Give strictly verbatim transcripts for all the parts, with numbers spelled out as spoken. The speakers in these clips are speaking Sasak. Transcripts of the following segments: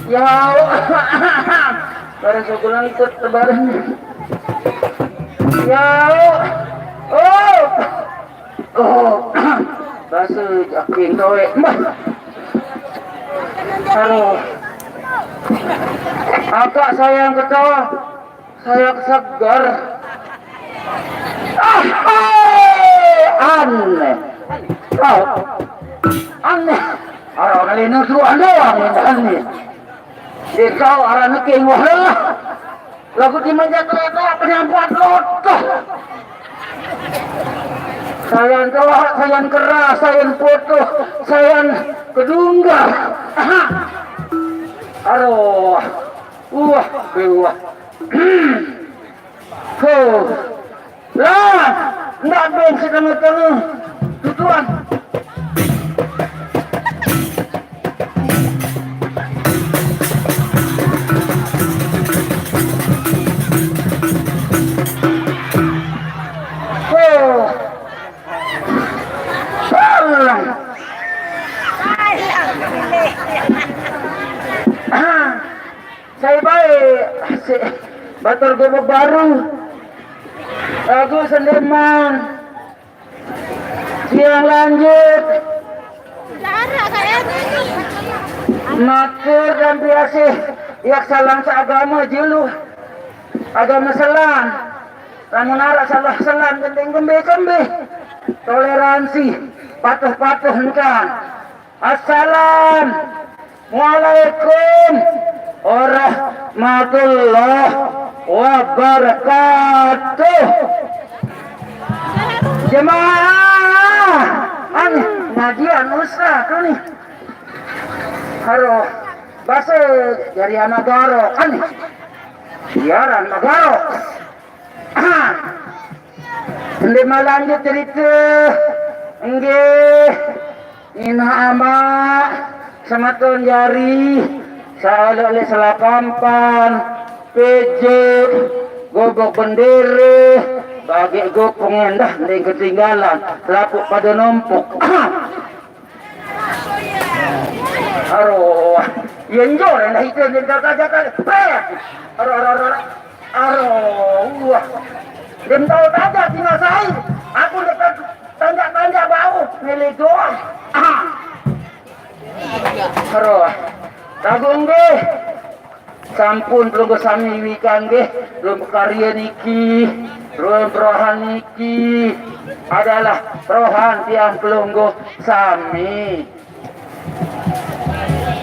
Ya, bareng sukulan ikut bareng. Ya, oh, oh, basa jaking kowe. Mbah. Aduh. Apa sayang ketawa? Saya segar. Ah, aneh. Oh, aneh. Orang lain itu doang ini aneh. Dia tahu arah neking wah lelah. Lagu dimanjat kereta penyampat lotoh. Sayan telah, sayan keras, sayan putuh, sayan kedunggal. Aha. Aduh. Wah, wah. Huh. Lah, ndak ben setengah-tengah. Tutuan. Huh. Alah. Ah. Saya baik, si Batur Gubuk Baru. Lagu Sendeman. Siang lanjut. Matur dan biasih yak salam seagama julu. Agama Selam. Lamun arah salah selam genting kembe-kembe. Toleransi. Patuh-patuh engkang. Assalamualaikum warahmatullahi wabarakatuh. Jemaah, aneh, ngajian ustaz tuh nih. Haro, base jari anak garo, aneh. Siaran anak garo. Ndeq mah lanjut cerite. Nggih. Inaq amaq semeton jari, saq oleq-oleq selapampan, pejeq, gobok bendere, bageq gopeng endah ndeq ketinggalan, selapuq pade numpuk. Aroh, ye njor endah ite ndeq jaga-jaga. Pret! Aroh, aroh, aroh, aroh. Aroh, wah. Dem tao tajak tinggal sai. Aku ndeq tanjak-tanjak bau, mele doang. Ah. Aroh. Laguq nggih. Sampun pelungguh sami wikan nggih, pelungguh karye niki, pelungguh perohan niki adalah perohan tiang pelungguh sami.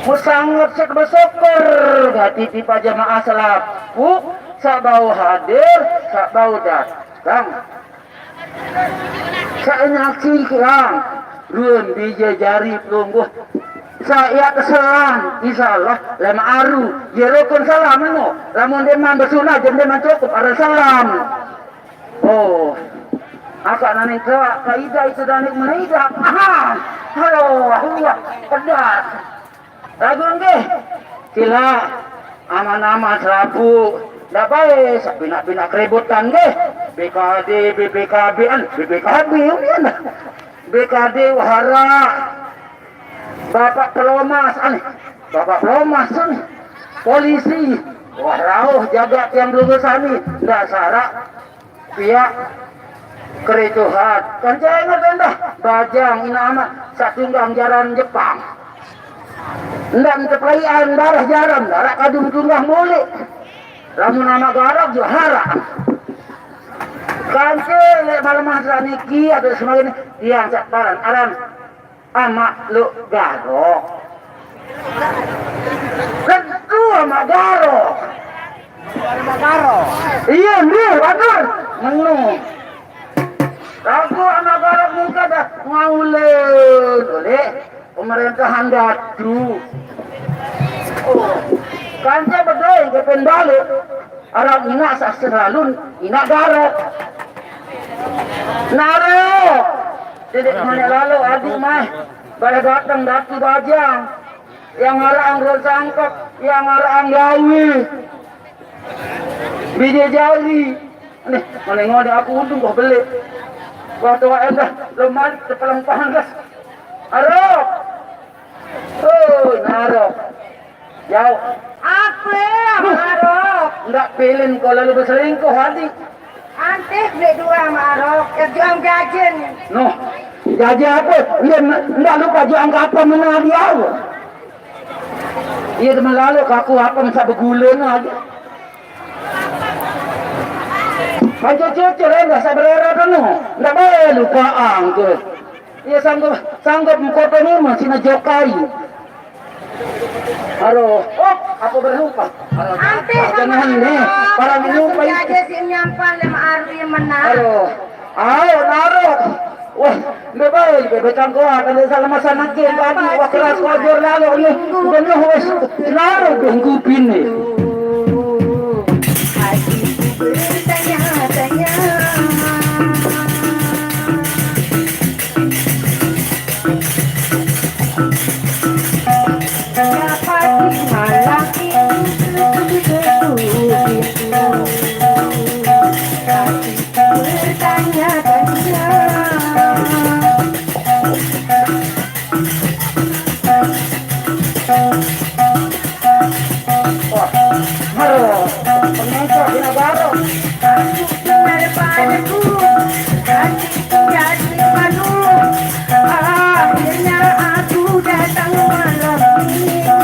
Musanget siq besyukur gati tipaq jemaah selapuq saq bau hadir, saq bau dateng. Saq nyaksiang ruen bije jari pelungguh. Saq yaq keselam, insyaallah lemaq aru. Ye rukun selam eno. Lamun ndeqman besunat, jaq ndeqman cukup aran selam. Oh. Akaq naning kaq kaidah ite danik menaidah. Aha. Halo, Allah, pedas. Laguq nggih, silaq aman-aman selapuq. Ndaq bae saq pinaq-pinaq keributan nggih. B K D, B P K B-an, B P K B unian. B K D wah araq. Bapak Pelomas, aneh. Bapak Pelomas, aneh. Polisi, wah rauh jagaq tiang pelungguh sami. Ndaq saq araq piaq kericuhan. Kance inget endah, bajang inaq amaq saq tunggang jaran Jepang. Ndaq mentepaian darah jaran, darah kadung tunggah mulik. Lamun amaq garok juq haraq. Kance leq malem saq niki atau semangin tiang saq paran aran Amaq Luk Garok. Tentu Amaq Garok. Iya, nggih, batur. Menu. Laguq Amaq Garok niki dah ngaulen oleh pemerintahan Datu. Oh. Kance bedoe kepen balik. Araq inaq saq seralun, inaq garok. Naro. Dedek moneq lalo adiq mah. Bare dateng datu bajang. Yang araq anggur sangkep, yang araq gawe. Bije jari. Nih, mane ngode aku untung kok beli. Wah, tua endah, lo malik tepeleng pantes. Arok. Oh, Arok. Jauh. Apa, Mak Arok? Ndak pilin kau lalu berselingkuh, adik. Antih beli dua, Mak Arok. Kerjaan gajen. Noh, gaji apa? Ndak, ndak lupa juang ke apa mana dia? Iya, teman lalu ke aku apa masa bergulung aja. Pancu cucu lain dah sabar era penuh. Ndak boleh lupa angke. Iya, sanggup, sanggup mengkoto ni masih najokai. Aduh, oh, aku berlupa. Aduh, Ante jangan sama nih, orang berlupa itu. Aja si nyampan lima hari menang. Aduh, ayo naruh. Wah, bebal, bebal cangkoa, kalau salah masa nanti tadi, wah keras, wah jor lalu nih, udah nyoh wes, naruh dong kupin nih. Hatiku bertanya-tanya. Dapat di malam itu begitu hatiku bertanya-tanya. Wah, mero, pengecer di negara. Aku keluar padaku, hati jadi malu. Akhirnya aku datang malam itu.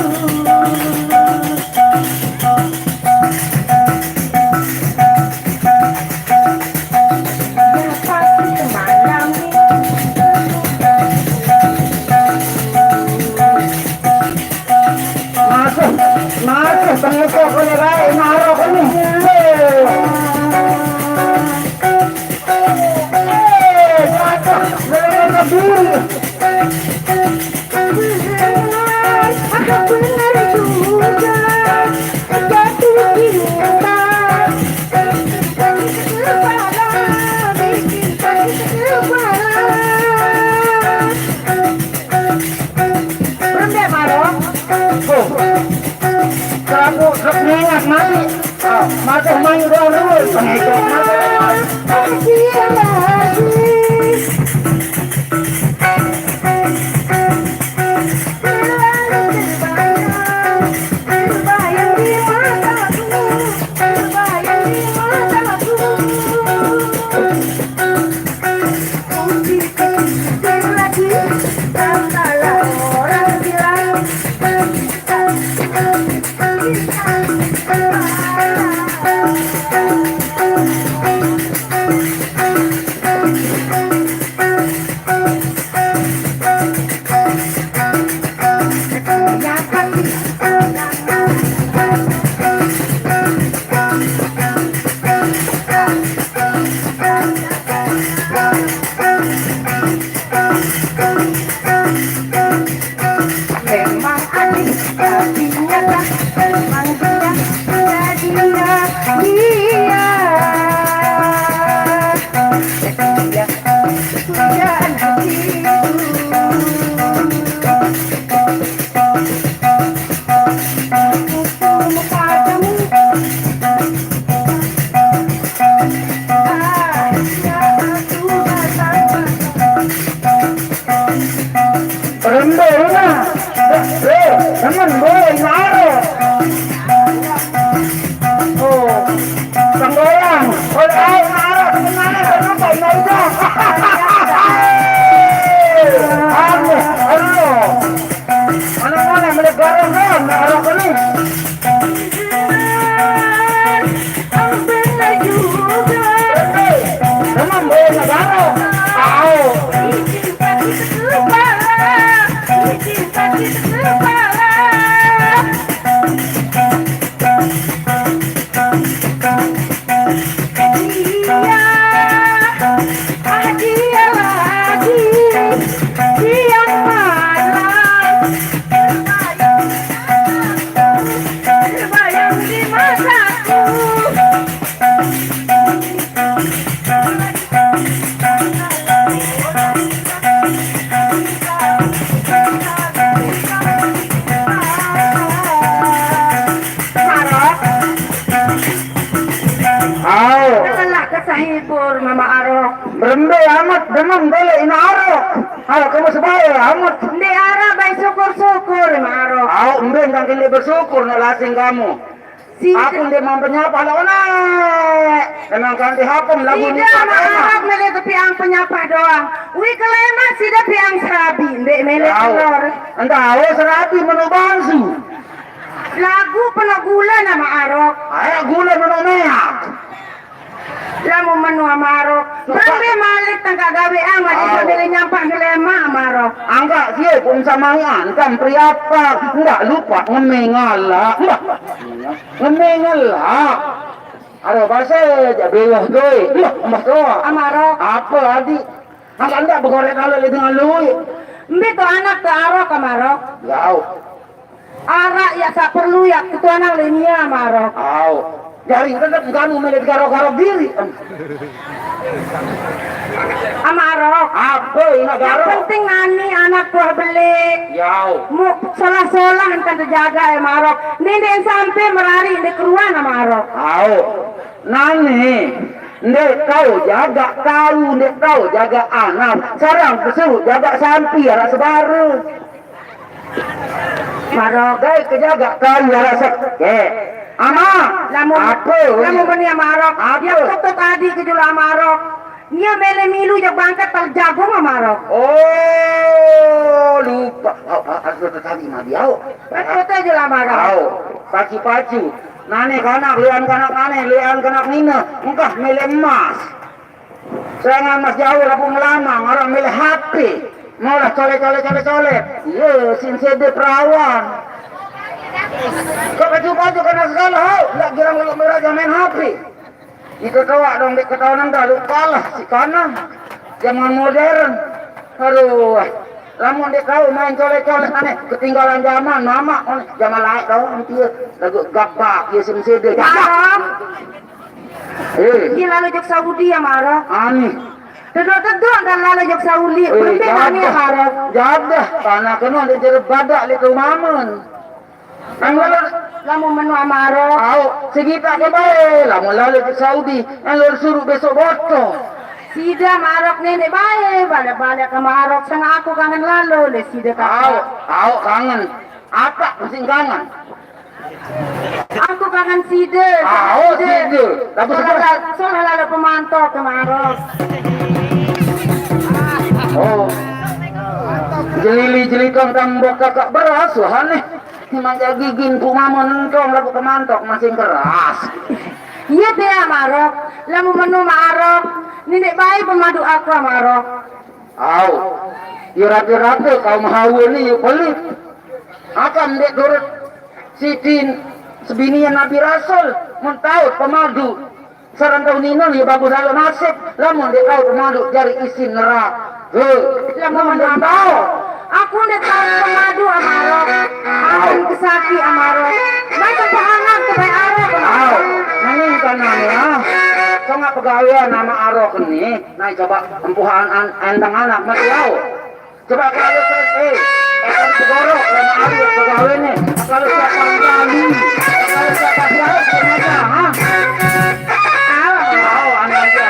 Dapat malam ini. Masuk, masuk, pengecer ko ni baik, marah ko ni. Hei. Hei, masuk, mereka kabur. Benar juga, jatuh cinta. Bikin sakit kepala, bikin sakit kepala. Rendek, Maro. Oh. Kerapu, kerapu nyengat mati. Ah, mati main doang dulu. Pengikut mati. Lagi, lagi. Selalu terbayang, terbayang di mataku, terbayang di mataku. Memang aneh, tapi nyata. Memang dia, dia, dia. Dia, dia, hatiku. Rembe rumah. Eh, teman boy, naro. Oh, tenggoyang. Oh, naro, naro, naro. Aneh, Allah. Mana-mana melebar orang, orang ini. Benar juga. Memang boleh negara. Tahu. Bikin sakit kepala, bikin sakit kepala. Dia, ah, dia lagi siang malam terbayang di mataku. Sarok. Au. Telah kesahibur Mama Arok. Berembe amat, demam dole ina Arok. Au, kamu sebaya amat. Ndi ara bai syukur-syukur Mama Arok. Ini bersyukur nak lasing kamu. Aku ndeq mau penyapah lah, oneq. Emang kanti hapem lagu niki. Side mah Arok mele tepiang penyapah doang. Wi kelemaq side piang serabi, ndeq mele telor. Entah, oh, serabi meno bangsu. Lagu penoq gule nama Arok. Ayo gule meno meaq. Lamun menu Ama Arok, berembe malik tengkaq gawean, malik sambil nyampah ngelemaq Ama Arok. Angkaq sie pun samaian, kan priapak, ndak lupa ngemeng alaq. Mbah, ngemeng alaq. Arok base jaq bewah doe. Mbah, mbah doa. Ama Arok. Ape, Adiq? Angkaq ndak begorek alaq leq dengan lueq. Mbe to anak te Arok, Ama Arok? Yauq. Araq yaq saq perlu yaq ketuanang leq nie, Ama Arok. Aoq. Jari tetep kamu mele garok-garok diriq, em. Ama Arok. Ape inaq garok? Yang penting nani anak tuah beleq. Yauq. Muq solah-solah entan tejagaq, Ama Arok. Ndeq sampe merariq ndeq keruan, Ama Arok. Aoq. Nani ndeq tao jagaq tau, ndeq tao jagaq anak. Sarang pesuruq jagaq sampi araq sebare. Marok. Dait kejagaq kari araq sekeq. Ama, lamun, ape, lamun meni Ama Arok, ape? Yang kete tadi ke juluq Ama Arok. Ie mele milu jaq bangket tal jagung Ama Arok. Oh, lupa. Au, au, au, kete tadi mah dia, au. Kete juluq Ama Arok. Au, pacu-pacu. Nane kanak, lian kanak nane, lian kanak nine. Engkah mele emas. Sengan mas jauh lapuq ngelamang, araq mele H P. Molah colet, colet, colet, colet. Ye, sin sede perawan. Kok baju-baju kena segala, ho? Ndak girang kalau merah jangan main H P. Itu toaq dong, dek ketahuan dah, lupa lah, si kanan. Zaman modern. Aduh, lamun dek kau main colet-colet aneh, ketinggalan zaman, mamak, zaman laeq doang, dia lagu gabak, ye, sin sede. Gabak. Haram. Eh. Ie lalo jok Saudi, Ama Arok. Aneh. Tedok-tedok dan lalo jok Saudi. Eh, perembe mane, jadah. Ama Arok? Jadah. Tanah keno ndeq jere badak leq ke umamen. Lamun, lamun menu Ama Arok. Aoq, segitaq ke bae. Lamun lalo jok Saudi, lalo suruq besok botol. Side Ama Arok neneq bae, balik-balik Ama Arok, sengaq aku kangen lalo leq side, Kakak. Aoq, aoq kangen. Apaq masih kangen. Aku kangen side. Ah, oh, side. Side. Lagu solah sebelah. La-, solah lalo pemantok, Ama Arok. Oh. Jelili jelikang tambok kakak beras, wah, aneh. Manjak gigin puma mentong lagu pemantok masih keras. Iya deh, Ama Arok. Lamun menu Ama Arok. Ndeq bae pemadu aku, Ama Arok. Au, ye rate-rate kaum hawe ni ye pelit. Akan ndeq turut sitin sebinian Nabi Rasul, mun taoq pemadu sareng tau nine ye bagus lalo nasib, lamun ndeq taoq pemadu jari isin nerake. Lamun ndeq taoq. Aku ndeq taoq pemadu Ama Arok. Akan kesaki Ama Arok. Macem pehangat kebaik Arok. Au, mending kanan ya. Sengaq pegawean Ama Arok ni. Nah, coba empuhan an-, enteng anak mati au. Coba kalau terus, eh, akan pegorok, lama hari pegawene. Kalau siapa kali, kalau siapa siapa, sengaja, ha? Au, au, anu aja.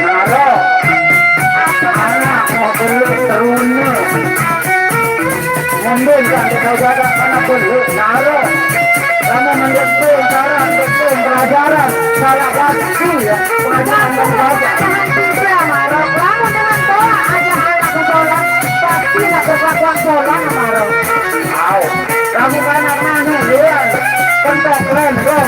Naro. Anak mau belut terune. Ngembung kan kita jaga anak belut. Naro. Kamu mendukung cara mendukung pelajaran. Salah pasti ya. Pelajaran dan belajar. Jangan bisa marah. Kamu jangan tolak aja anak sekolah. Pasti nak berkelakuan tolak marah. Au. Kamu kan anak nih, luar. Kentok keren, bro.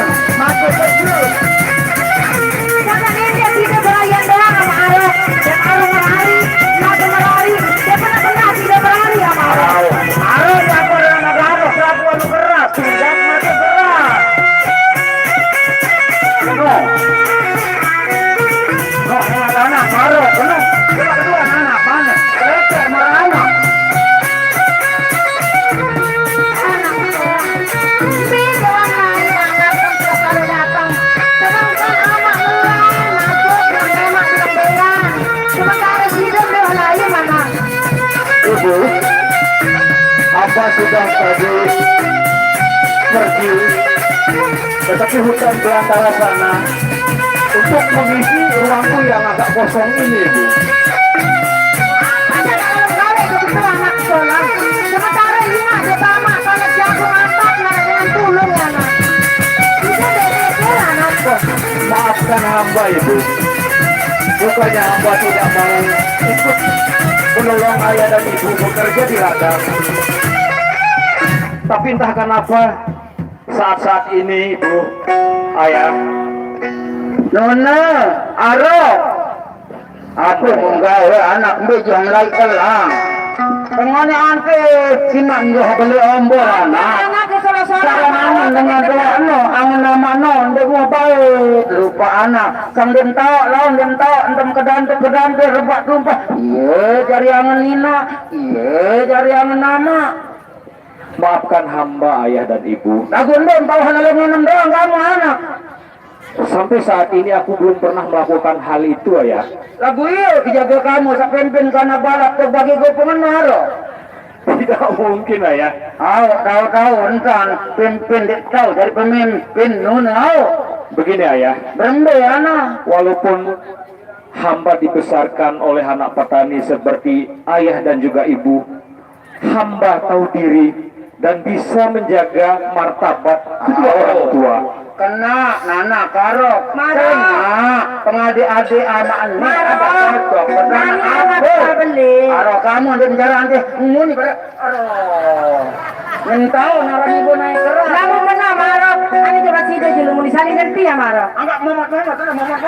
Sudah tadi pergi, tetapi hutan belantara sana untuk mengisi ruangku yang agak kosong ini, Bu. Apa dah kalau gawe begitu anak sekolah? Sementara ini ada sama kalau jago masak, nggak ada yang tulung ya, nak. Bisa deh, anak. Maafkan hamba, Ibu. Bukannya hamba tidak mau ikut menolong ayah dan ibu bekerja di ladang. Tapi entah kenapa, saat-saat ini, Ibu, Ayah, Nona, Aro, aku menggawe anak mbe jong lai kelang. Tengone ante simak njoh beli ombor anak. Anak ke salah-salah. Salah angen dengan doa no, angen nama no, ndek mau baik. Lupa anak. Sang dem tau, lawan dem tau, entem kedante, kedante, rebak tumpah. Iya, jari angen nina. Iya, jari angen nama. Maafkan hamba, Ayah dan Ibu. Lagu ndem tau hal-hal yang doang kamu anak. Sampai saat ini aku belum pernah melakukan hal itu, Ayah. Lagu iyo dijaga kamu, sapimpin karena balap tuh bagi gue pengenar. Tidak mungkin, Ayah. Au, tahu-tahu entan pimpin dek tahu dari pemimpin nuna au. Begini, Ayah. Berembe, anak. Walaupun hamba dibesarkan oleh anak petani seperti ayah dan juga ibu, hamba tahu diri dan bisa menjaga martabat kedua orang tua. Kena, nana, karok. Marah. Kena, pengade-ade anak ini. Marah. Ada cocok, kena. Nani anak apa? Kita beli. Arok kamu ada bicara nanti. Nguni pada, aduh. Mentau, nara ibu naik keras. Kamu kena, marah. Ani coba sida julu, muni saling ngerti ya, marah. Angkat, momot, momot, momot, momot.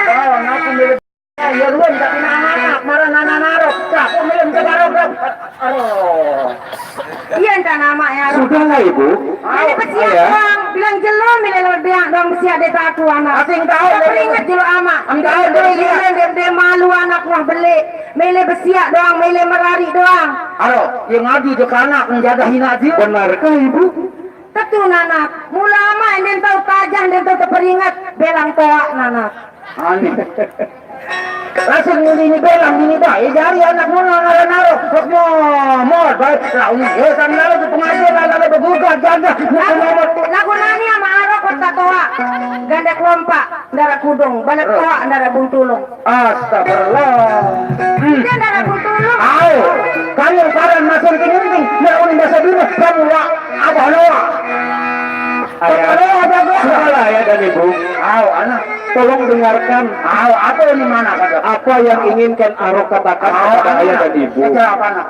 Tahu, aku milih. Ya, ruan, tapi nana, marah nana naro. Cak, kok melem ke barang, bro? Aduh. Iya, entah nama ya. Sudahlah, Ibu. Ini pesiak doang. Bilang jelo, milih lebih doang pesiak dek aku, anak. Asing tahu. Tapi ingat jelo, amak. Enggak ada. Dia, dia, dia malu anak mah beli. Milih pesiak doang, milih merari doang. Aduh, yang ngadu je ke anak, menjaga hina dia. Benarkah, Ibu? Tetu, nanak. Mula ama enden tau tajah, enden tau teperingat. Belang toak, nanak. Aneh. Langsung muli ni belang, ini bae. Jari anak mula nara-nara. Kok momot, bae. Lah, umi, eh, sang nara tu pengajian, lah, nara bergugah, gagah. Lagu, lagu nani ama arok kota toak. Gandek lompak, ndara kudung. Balik toak, ndara buntulung. Astagfirullah. Hmm. Dia ndak lagu tulung. Au, kamu paran masuk ke nyunting, ndak unin bahasa dulu, kamu wa, apa lo wa? Ayah, apa lo wa, apa lo wa? Sudahlah, Ayah dan Ibu. Au, anak. Tolong dengarkan. Au, apa ini mana kata? Apa yang inginkan Arok katakan kepada Ayah dan Ibu? Kata apa, anak?